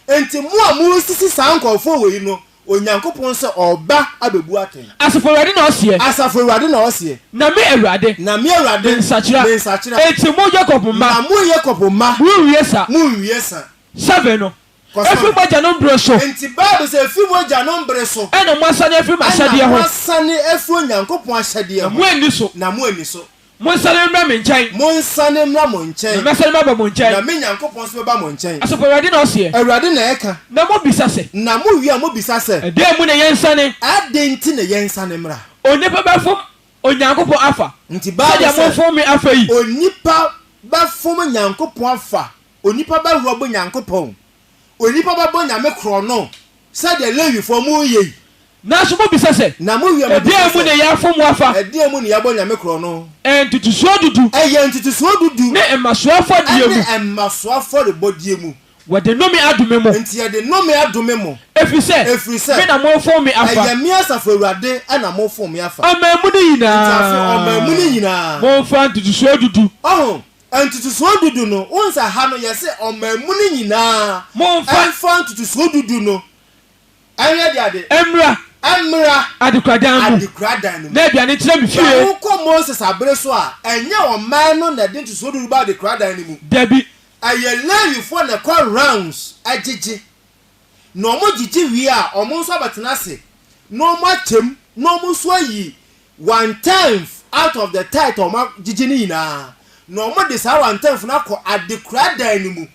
Enti mo a moresisi saa nkurɔfoɔ wei no, Onyankopɔn sɛ ɔreba abɛbu atɛn. Asafo Awurade na ɔseɛ. Asafo Awurade na ɔseɛ. Na me Awurade. Na me Awurade. Mensakyera. Mensakyera. Enti mo Yakob mma. Na mo Yakob mma. Morenwie sa. Morenwie sa. 7 no. Kɔ so. Ɛfiri mo agyanom bere so. Enti Bible sɛ ɛfiri mo agyanom bere so. Ɛna moasane afiri m'ahyɛdeɛ ho. Ɛna moasane afiri Onyankopɔn ahyɛdeɛ ho. Na moanni so. Na moanni so. Monsane mmra me nkyɛn. Monsane mmra mo nkyɛn. Na mɛsane maba mo nkyɛn. Na me Nyankopɔn nso bɛba mo nkyɛn. Asafo Awurade na ɔseɛ. Awurade na ɛka. Na mobisa sɛ. Na mowie a mobisa sɛ. Ɛdeɛn mu na yɛnsane? Adɛn nti na yɛnsane mmra? Onipa bɛfom Onyankopɔn afa. Nti Bible sɛdeɛ sɛ. mofom me afa yi? Onipa bɛfom Nyankopɔn afa. Onipa bɛrɔbo Nyankopɔn. Onipa bɛbɔ Nyame korɔno sɛdeɛ Lewifoɔ moreyɛ yi. Nanso mobisa sɛ, Na mowie a mobisa Ɛdeɛn mu sɛ, na yɛafom wo afa? Ɛdeɛn mu na yɛabɔ Nyame korɔno? Ɛyɛ ntotosoɔ dudu. Ɛyɛ ntotosoɔ dudu. Ne mmasoɔ afɔdeɛ mu. Ɛne mmasoɔ afɔrebɔdeɛ mu. Wɔde nnome adome mo. Enti yɛde nnome adome mo. Ɛfiri sɛ. Ɛfiri sɛ. Me na morefom me afa. Ɛyɛ me Asafo Awurade na morefom me afa. Ɔman mu no nyinaa. Enti afei ɔman mu no nyinaa. Momfa ntotosoɔ dudu. Ɔho, ntotosoɔ dudu no, wohu sɛ ha no yɛse ɔman mu no nyinaa. Momfa. Mfa ntotosoɔ dudu no. Ɛnyɛ de ade. Mmra. Mmra. Adekoradan mu. Adekoradan no mu. Na aduane ntena me fie. Sɛ wokɔ Moses abere so a, ɛnyɛ ɔman no na ɛde ntotosoɔ du ba adekoradan no mu. Dabi. Ɛyɛ Lewifoɔ na ɛkɔ rounds gyegye. Na wɔgyegye wie a, wɔn nso abɛtena ase na wɔakyɛ mu na wɔn nso ayi one tenth out of the tithe a wɔagyegye no nyinaa. Na wɔde saa one tenth no akɔ adekoradan no mu.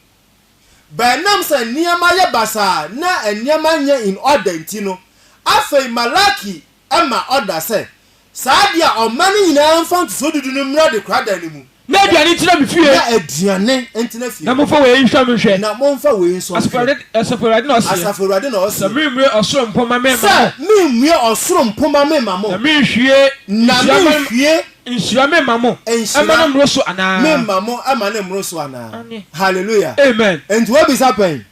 But ɛnam sɛ nneɛma yɛ basaa na nneɛma nyɛ in order nti no, afei Malaki ma order sɛ, saa deɛ a ɔman no nyinaa mfa ntosoɔ dudu no mmra dekoradan no mu. Na aduane ntena me fie. Na aduane ntena fie. Na momfa wei nhwɛ me nhwɛ. Na momfa wei nso nhwɛ. Asafo Awurade na ɔseɛ. Asafo Awurade na ɔseɛ. Sɛ meremmue ɔsoro mpomma memma mo. Sɛ meremmue ɔsoro mpomma memma mo. Na merenhwie Na merenhwie. Nhyira memma mo Nhyira mma no mmoro so anaa? memma mo mma no mmoro so anaa? Aane. Hallelujah. Amen. Enti woabisa pɛn?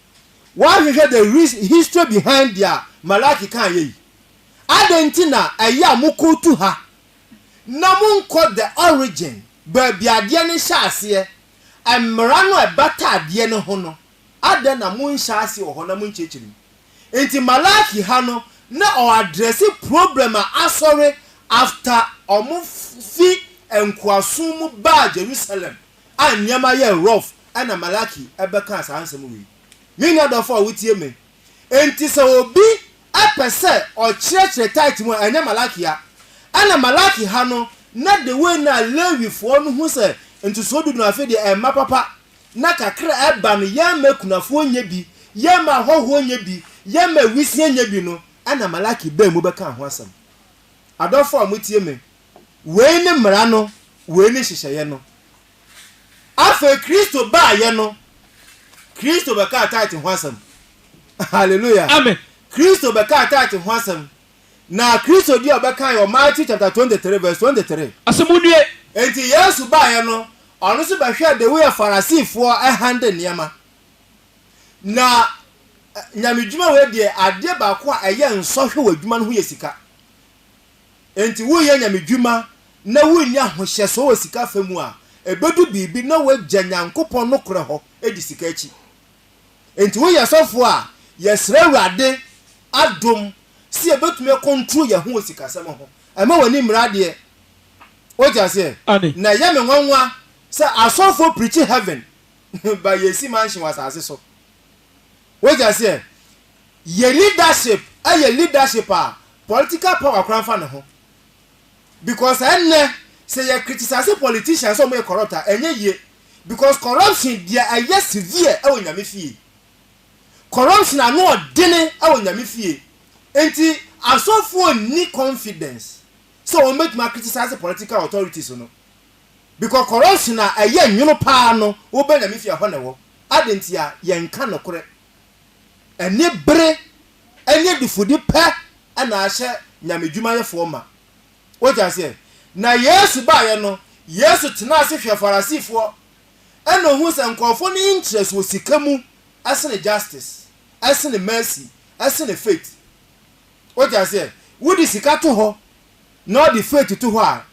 Woahwehwɛ the history behind deɛ Malaki kaeɛ yi? Adɛn nti na ɛyɛ a mokɔtu ha na monkɔ the origin, baabi adeɛ no hyɛ aseɛ, mmara no a ɛbata adeɛ no ho no, adɛn na monhyɛ aseɛ wɔ hɔ na monkyerɛkyerɛ mu? Nti Malachi ha no na ɔ address problem a asɔre after ɔmo fi nkoasom mu baa Jerusalem a nneɛma yɛɛ rough ɛna Malachi ɛbɛkaa saa nsɛm wei. Me nua dɔfo a wotie me, nti sɛ obi pɛ sɛ ɔkyerɛkyerɛ tithe mu a ɛnyɛ Malachi a. Ɛna Malachi ha no na the way no a Lewifoɔ no hu sɛ ntosoɔ dudu no afei deɛ ɛmma papa na kakra a ɛba no yɛmma akunafoɔ nyɛ bi, yɛmma ahɔhoɔ nyɛ bi, yɛmma awisiaa nyɛ bi no, ɛnna Malaki baa mu bɛkaa ho asɛm. Adɔfoɔ a motie me, wei ne mmara no, wei ne nhyehyɛeɛ no. Afei Kristo baeɛ no, Kristo bɛkaa tithe ho asɛm. Hallelujah. Amen. Kristo bɛkaa tithe ho asɛm. Na Kristo deɛ ɔbɛkae wɔ Matthew chapter 23 verse 23. Ɔse monnue. Enti Yesu baeɛ no, ɔno nso bɛhwɛɛ the way a Farisifoɔ handle nneɛma. Na nyamedwuma wei deɛ, adeɛ baako a ɛyɛ nsɔhwɛ wɔ adwuma no ho yɛ sika. Enti woreyɛ nyamedwuma na wonni ahohyɛsoɔ wɔ sika fa mu a, ɛbɛdu biribi na woagya Nyankopɔn nokorɛ hɔ di sika akyi. Enti woyɛ sɔfoɔ a, yɛsrɛ Awurade adom sɛ yɛbɛtumi akɔntro yɛn ho wɔ sikasɛm ho. Ɛmma w'ani mmere adeɛ. Wote aseɛ? Aane. Na ɛyɛ me nwanwa sɛ asɔfoɔ preachi heaven but yɛsi mansion wɔ asase so. Wote aseɛ? Yɛ leadership yɛ leadership a political power koraa mfa ne ho. Because ɛnnɛ sɛ yɛ criticise politicians sɛ wɔyɛ corrupt a ɛnyɛ yie. Because corruption deɛ ɛyɛ severe wɔ Nyame fie. Corruption ano ɔdene wɔ Nyame fie. Nti asɔfoɔ nni confidence sɛ wɔn bɛtumi a criticise political authorities no. Because corruption a ɛyɛ nwono paa no wobɛ Nyame fie a ɛhɔ na ɛwɔ. Adɛn ntia? Yɛnka nokorɛ. Anibere ne adifudi pɛ na ahyɛ nyamedwumayɛfoɔ ma. Wote aseɛ? Na Yesu baeɛ no, Yesu tenaa ase hwɛɛ Farisifoɔ, ɛna ɔhuu sɛ nkurɔfoɔ no interest wɔ sika mu sene justice, sene mercy, sene faith. Wote aseɛ? Wode sika to hɔ na wode faith to hɔ a,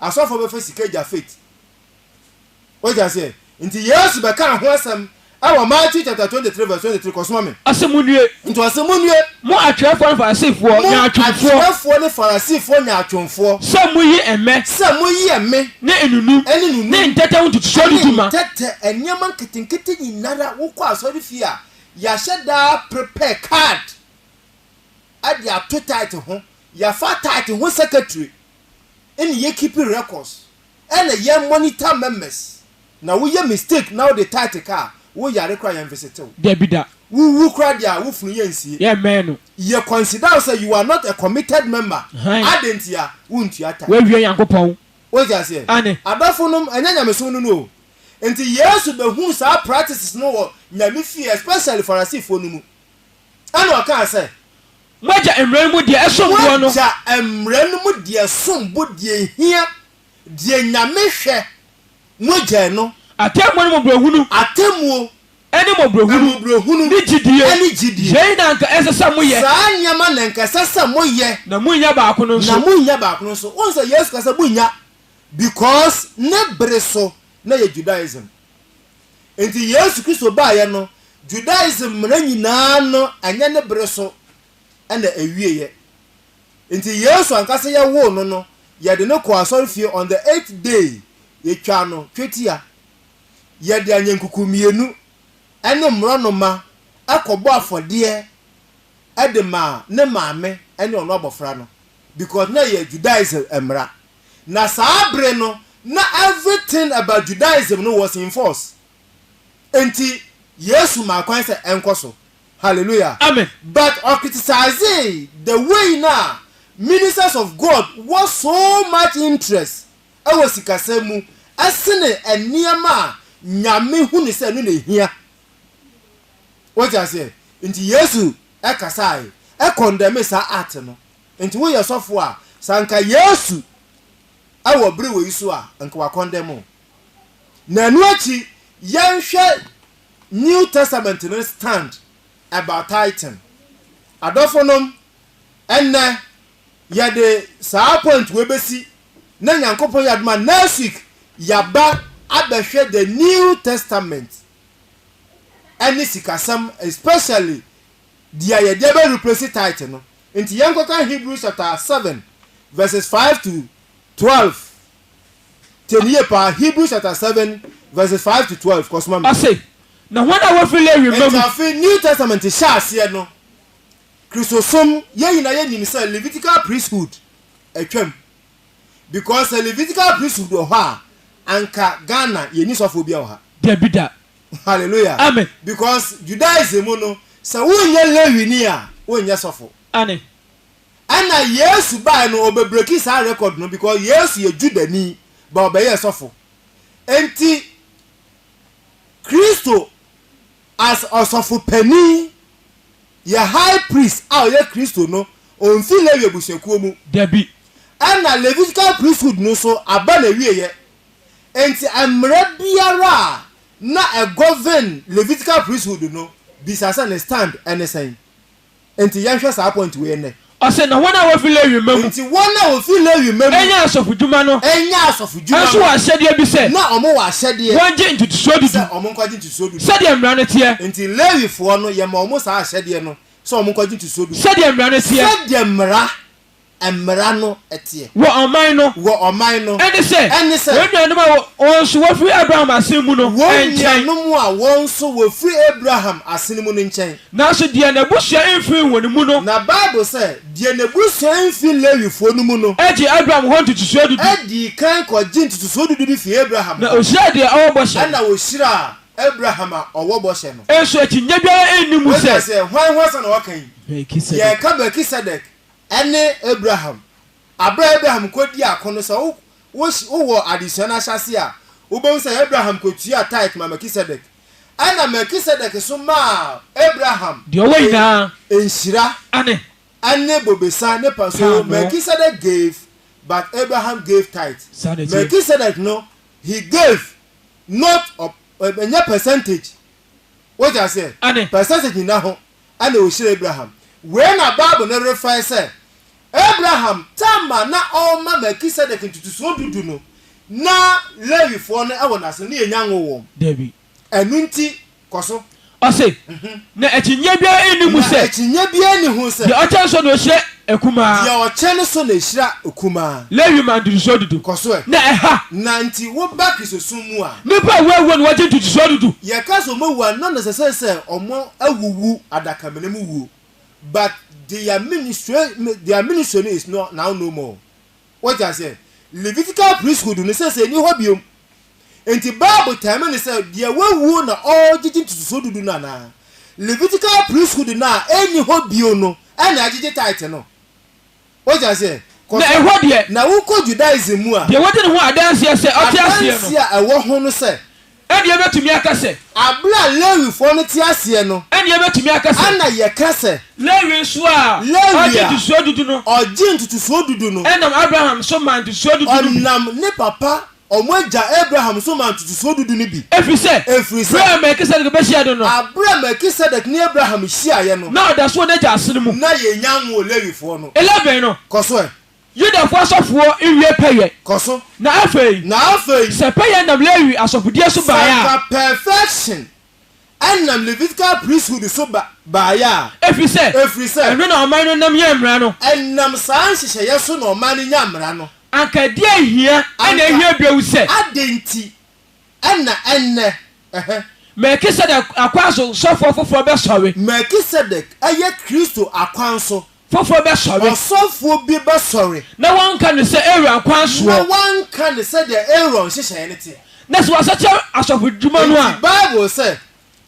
asɔfoɔ bɛfa sika agya faith. Wote aseɛ? Nti Yesu bɛkaa ho asɛm wɔ Matthew chapter 23 verse 23, kɔsoma me. Ɔse, Monnue! Nti ɔse, Monnue! Mo atwerɛfoɔ ne Farisifoɔ, Mo nyaatwomfoɔ! atwerɛfoɔ ne Farisifoɔ nyaatwomfoɔ! Sɛ moyi mmɛ. Sɛ moyi ɛme. Ne nnunum. Ne nnunum. Ne ntɛtɛ ho ntotosoɔ dudu ma. Ne ntɛtɛ, nneɛma nketenkete nyinara, wokɔ asɔrefie a, yɛahyɛ daa prepare card de ato tithe ho, yɛafa tithe ho secretary ne yɛ keep records. Ɛna yɛn monitor members na wo yɛ mistake na wo de tithe ka a, wo yare koraa yɛn visite wo. Dabi da. Wo wu koraa deɛ a wo funu yɛn nsie. Yɛn mmɛn no. Yɛ consider wo sɛ you are not a committed member. Hann. Adɛn ntia? Wo ntua tithe. W'awia Nyankopɔn. Wote aseɛ? Aane. Adɔfo nom, ɛnyɛ nyamesom no no o. Nti Yesu bɛhuu saa practices no wɔ Nyame fie especially Farasifoɔ no mu. Ɛna ɔkaa sɛ. Moagya mmara no mu deɛ ɛsom boɔ no. Moagya mmara no mu deɛ ɛsom bo, deɛ ɛhia, deɛ Nyame hwɛ, moagya ɛno. Atemmuo ne mmɔborɔhunu. Atemmuo. Ɛne mmɔborɔhunu. Mmɔborɔhunu. Ne gyidie. Ɛne gyidie. Yei na anka ɛsɛ sɛ moyɛ. Saa nneɛma na anka ɛsɛ sɛ moyɛ. Na monnya baako no nso. Na monnya baako no nso. Wohu sɛ Yesu ka sɛ monnya because ne bere so na ɛyɛ Judaism. Enti Yesu Kristo baeɛ no, Judaism mmara nyinaa no, ɛnyɛ ne bere so na ɛwieɛ. Enti Yesu ankasa yɛwoo no no, yɛde no kɔɔ asɔrefie on the eighth day, yɛtwaa no twetia. Yɛde anyankuku mmienu ne mmorɔnoma kɔbɔɔ afɔdeɛ de maa ne maame ne ɔno abɔfra no because na ɛyɛ Judaism mmara. Na saa bere no na everything about Judaism no was in force. Enti Yesu maa kwan sɛ ɛnkɔ so. Hallelujah. Amen. But ɔcriticisee the way no a ministers of God wɔ so much interest wɔ sikasɛm mu sene nneɛma a Nyame hu no sɛ ɛno na ehia. Wote aseɛ? Nti Yesu kasae, ɛcondemnee saa act no. Nti woyɛ sɔfo a, sɛ anka Yesu wɔ bere wei so a, anka wakɔndɛm wo. Na ɛno akyi, yɛnhwɛ New Testament no stand about tithing. Adɔfonom, ɛnnɛ yɛde saa point wei bɛsi na Nyankopɔn yɛ adom a next week yɛaba abɛhwɛ the New Testament ɛne sikasɛm especially Deɛ yɛde bɛ replace tithe no. Nti yɛnkɔka Hebrews chapter 7 verses 5 to 12. Tie no yie paa, Hebrews chapter 7 verses 5 to 12, kɔ so ma me. Ɔse, Na hɔn a wofi Lewi mma Nti mu. afei New Testament hyɛ aseɛ no, Kristosom, yɛn nyinaa yɛnim sɛ Levitical priesthood atwam. Because sɛ Levitical priesthood wɔ hɔ a, anka Ghana yɛnni sɔfoɔ biara wɔ ha. Dabi da. Hallelujah. Amen. Because Judaism mu no, sɛ wonyɛ Lewini a, wonyɛ sɔfo. Aane. Ɛna Yesu bae no, ɔbɛbreki saa record no because Yesu yɛ Judani, but ɔbɛyɛɛ sɔfo. Enti, Kristo as ɔsɔfo panin, yɛ high priest a ɔyɛ Kristo no, ɔmfi Lewi abusuakuo mu. Dabi. Ɛna Levitical priesthood no nso aba n'awieɛ. Enti mmara biara a na ɛgovern Levitical priesthood no, bisa sɛ ne stand ne sɛn. Enti yɛnhwɛ saa point wei nnɛ. Ɔse, na wɔn a wɔfi Lewi mma mu. Enti wɔn a wɔfi Lewi mma mu. Nya asɔfodwuma no. Nya asɔfodwuma no. Nso wɔ ahyɛdeɛ bi sɛ. Na wɔn wɔ ahyɛdeɛ. Wɔngye ntotosoɔ dudu. Sɛ wɔn nkɔgye ntotosoɔ dudu. Sɛdeɛ mmara no teɛ. Enti Lewifoɔ no, yɛma wɔn saa ahyɛdeɛ no sɛ wɔn nkɔgye ntotosoɔ dudu. Sɛdeɛ mmara no teɛ. Sɛdeɛ mmara. mmara no teɛ. Wɔ ɔman no. Wɔ ɔman no. Ɛne sɛ. Ɛne sɛ. Wɔn nuanom a wɔn nso wɔfiri Abraham asene mu no Wɔn nkyɛn. nuanom a wɔn nso wɔfiri Abraham asene mu no nkyɛn. Nanso deɛ n'abusua mfiri wɔn mu no. Na Bible sɛ, Deɛ n'abusua mfiri Lewifoɔ no mu no. Gyee Abraham hɔ ntotosoɔ dudu. Dii kan kɔgyee ntotosoɔ dudu bi firii Abraham hɔ. Na ɔhyiraa deɛ ɔwɔ bɔhyɛ no. Ɛnna ɔhyiraa Abraham a ɔwɔ bɔhyɛ no. Nso akyinnye biara nni mu Wote sɛ. aseɛ? Hwan ho asɛm na wɔka yi? Melkisedek. Yɛreka Melkisedek ne Abraham. Berɛ a Abraham kɔdii ako no, sɛ wo, wo, wowɔ adesua no ahyɛaseɛ a, wobɛhu sɛ Abraham kɔtuaa tithe maa Melkisedek. Ɛnna Melkisedek nso maa Abraham. Deɛ ɔwɔ nyinaa. Nhyira. Ane. Ne bobesa ne pa. So Paanoo. Melkisedek gave, but Abraham gave tithe. Saa na ɛteɛ. Melkisedek no, he gave, not ɔ, ɛnyɛ percentage. Wote aseɛ? Ane. Percentage nna ho. Ɛna ɔhyira Abraham. Wei na Bible no refae sɛ, Abraham tam a na ɔrema Melkisedek ntotosoɔ dudu no, na Lewifoɔ no wɔ n'ase no, na yɛnnya nwoo wɔn. Dabi. Ɛno nti, kɔ so. Ɔse, Na akyinnyeɛ biara nni mu Na sɛ. akyinnyeɛ biara nni ho sɛ. Deɛ ɔkyɛn so na ɔhyira akumaa. Deɛ ɔkyɛn so na ɛhyira akumaa. Lewi ma ntotosoɔ dudu. Kɔ so ɛ. Na ɛha. Na nti woba Kristosom mu a. Nnipa a wɔawuo na wɔgye ntotosoɔ dudu. Yɛka sɛ wɔawu a, not necessarily sɛ wɔawuwu adakamena mu wuo, but their ministry, their ministry no is not now no more. Wote aseɛ? Levitical priesthood no seesei nni hɔ biom. Enti Bible tɛme no sɛ deɛ wawuo na ɔregyegye ntotosoɔ dudu no anaa? Levitical priesthood no a ɛnni hɔ bio no na ɛgyegye tithe no. Wote aseɛ? Kɔ Na so. ɛhɔ deɛ. Na wokɔ Judaism mu a. Deɛ wɔdi ne ho adanseɛ sɛ ɔte aseɛ no. Adanseɛ a ɛwɔ ho no sɛ. Ɛnneɛ yɛbɛtumi aka sɛ. Aberɛ a Lewifoɔ no te aseɛ no. Ɛnneɛ yɛbɛtumi aka sɛ. Ɛna yɛka sɛ. Lewi nso a Lewi ɔgye a ntotosoɔ dudu no. ɔgye ntotosoɔ dudu no. Ɛnam Abraham so maa ntotosoɔ dudu no bi. Ɔnam ne papa, wɔn agya Abraham so maa ntotosoɔ dudu no bi. Ɛfiri sɛ, Ɛfiri sɛ. berɛ a Melkisedek bɛhyiaa no no. Aberɛ a Melkisedek ne Abraham hyiaeɛ no. Na ɔda so wɔ n'agya asene mu. Na yɛnnya nwoo Lewifoɔ no. 11 no. Kɔ so ɛ. Yudafoɔ asɔfoɔ nwie pɛyɛ. Kɔ so. Na afei. Na afei. Sɛ pɛyɛ nam Lewi asɔfodie so baeɛ a. Sɛ anka perfection nam Levitical priesthood so ba, baeɛ a. Ɛfiri sɛ. Ɛfiri sɛ. Ɛno na ɔman no nam nyaa mmara no. Ɛnam saa nhyehyɛeɛ so na ɔman no nyaa mmara no. Anka ɛdeɛn hia na ɛhia bio sɛ. Anka adɛn nti na ɛnnɛ, ɛhɛ. Melkisedek akwan so sɔfoɔ foforɔ bɛsɔre. Melkisedek yɛ Kristo akwan so. Foforɔ bɛsɔre. Ɔsɔfoɔ bi bɛsɔre. Na wɔnka no sɛ Aaron kwan soɔ. Na wɔanka no sɛdeɛ Aaron nhyehyɛeɛ no teɛ. Na sɛ wɔasakyera asɔfodwuma no a. Enti Bible sɛ,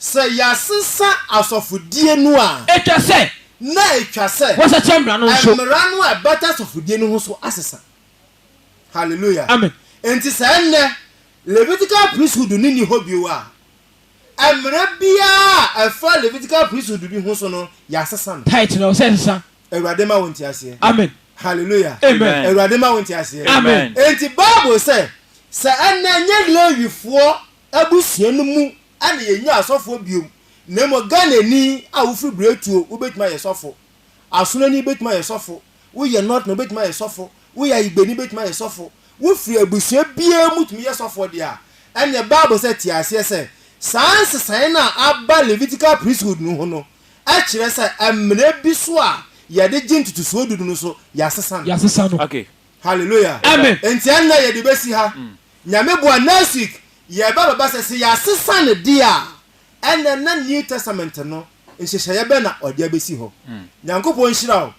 sɛ yɛasesa asɔfodie no a. Ɛtwa sɛ. Na ɛtwa sɛ. Wɔsakyera mmara no nso. Mmara no a ɛbata asɔfodie no ho so asesa. Hallelujah. Amen. Enti sɛ ɛnnɛ Levitical priesthood no nni hɔ bio a, Mmara biara a ɛfa Levitical priesthood bi ho so no, yɛasesa no. Tithe no, ɛwɔ sɛ ɛsesa. Awurade ma wo nteaseɛ. Amen. Hallelujah. Amen. Awurade ma wo nteaseɛ. Amen. Enti Bible sɛ, sɛ ɛnnɛ ɛnyɛ Lewifoɔ abusua no mu na yɛnya asɔfoɔ biom, na mmom Ghanani a wofiri Bretuo, wobɛtumi ayɛ sɔfo. Asonani bɛtumi ayɛ sɔfo, woyɛ Northman wobɛtumi ayɛ sɔfo, woyɛ Ayigbeni bɛtumi ayɛ sɔfo, wofiri abusua biara mu tumi yɛ sɔfoɔ deɛ a, ɛnneɛ Bible sɛ te aseɛ sɛ saa nsesaeɛ no a aba Levitical priesthood no ho no kyerɛ sɛ mmerɛ bi so a yɛde gye ntotosoɔ du no so yɛasesa no. Yɛasesa no. Okay. Hallelujah. Amen. Enti ɛnnɛ yɛde bɛsi ha. Nyame boa next week yɛba bɛba sɛ sɛ yɛasesa no deɛ a, ɛnnɛ na New Testament no Nhyehyɛeɛ bɛn na ɔde abɛsi hɔ? Nyankopɔn nhyira wo.